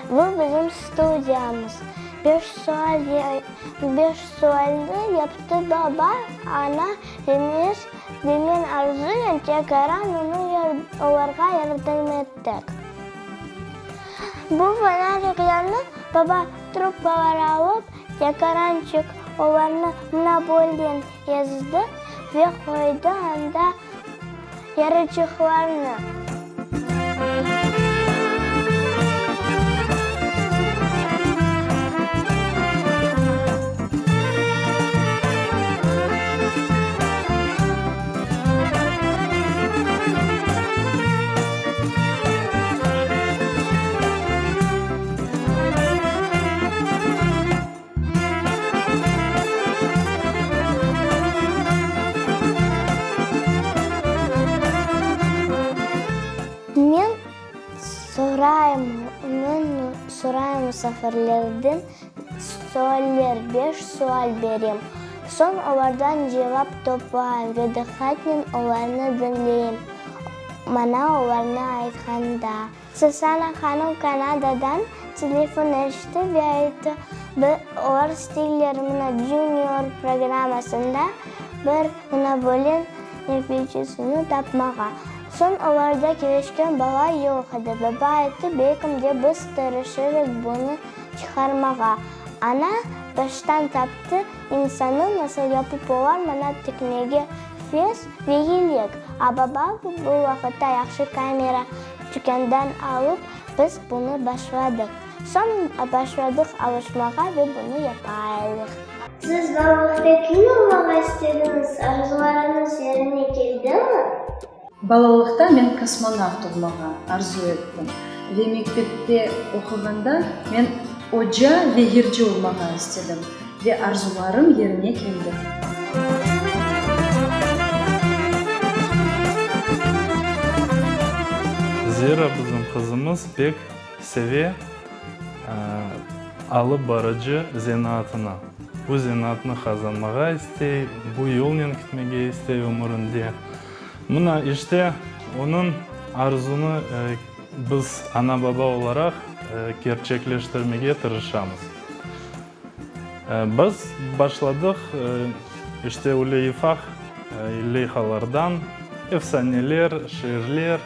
Bu bizim studiyamız. Beş sual beş sualni yaptı baba, ana ve mes ve men Arzunen tekaran onı olarğa yardım ettik. Bu fonariklerni baba trubkalar alıp, tekarançıq olarnı mına böylen ezdi ve qoydı anda yarıçıqlarnı. Men sorayım, men sorayım musafirlerden sualler, beş sual berem. Soñ olardan cevap toplayım ve diqqatnen olarnı diñleyim, maña olarnı aytqanda. Susana hanım Kanadadan telefon etti ve ayttı, olar isteyler mına Junior programmasında bir mına böyle nefecesini tapmağa. Soñ olarda kelişken bala yoq edi. Baba ayttı, belkim de biz tırışırıq bunı çıqarmağa. Ana baştan taptı insanı nasıl yapıp olar mına tikmege fes ve yelek. A baba bu vaqıtta yahşı kamera Tükândan alıp, biz bunı başladıq. Soñ başladıq alışmağa ve bunı yapayıq. Siz balalıqta kim olmağa istediñiz, arzularıñız yerine keldimi? Balalıqta men kosmonavt olmağa arzu ettim ve mektepte oquğanda men oca ve yırcı olmağa istedim ve arzularım yerine keldi. Zera bizim qızımız pek seve alıp barıcı zenaatını. Bu zenaatnı qazanmağa istey, bu yolnen ketmege istey ömürinde. Mına, işte, onıñ arzunı biz ana-baba olaraq kerçekleştirmege tırışamız. Biz başladıq, işte, öyle yufaq leyhalardan, efsaneler, şiirler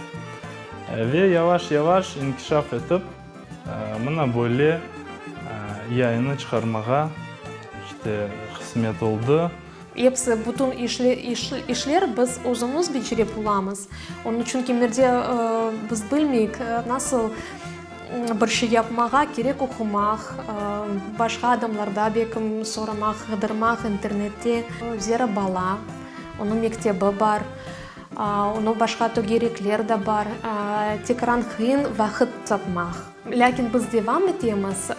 ve yavaş-yavaş inkişaf etip, mına böyle yayını çıqarmağa, işte, qısmet oldı. Episi, bütün işler biz özümiz becerip olamız. Onıñ içün kimerde biz bilmeyik, nasıl bir şey yapmağa kerek, oqumaq, başqa adamlarda belkim soramaq, qıdırmaq internette. Zera bala, onıñ mektebi bar. Onıñ başqa tögerekler de bar. Tekrar qıyın vaqıt tapmaq. Lâkin biz devam etemiz,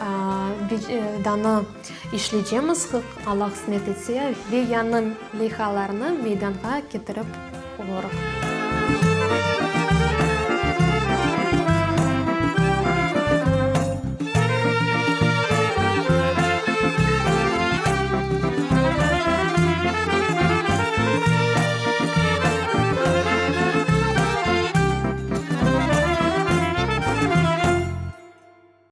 danı işleycemiz, Alla qısmet etse, ve yañı leyhalarnı meydanğa ketirip olurıq.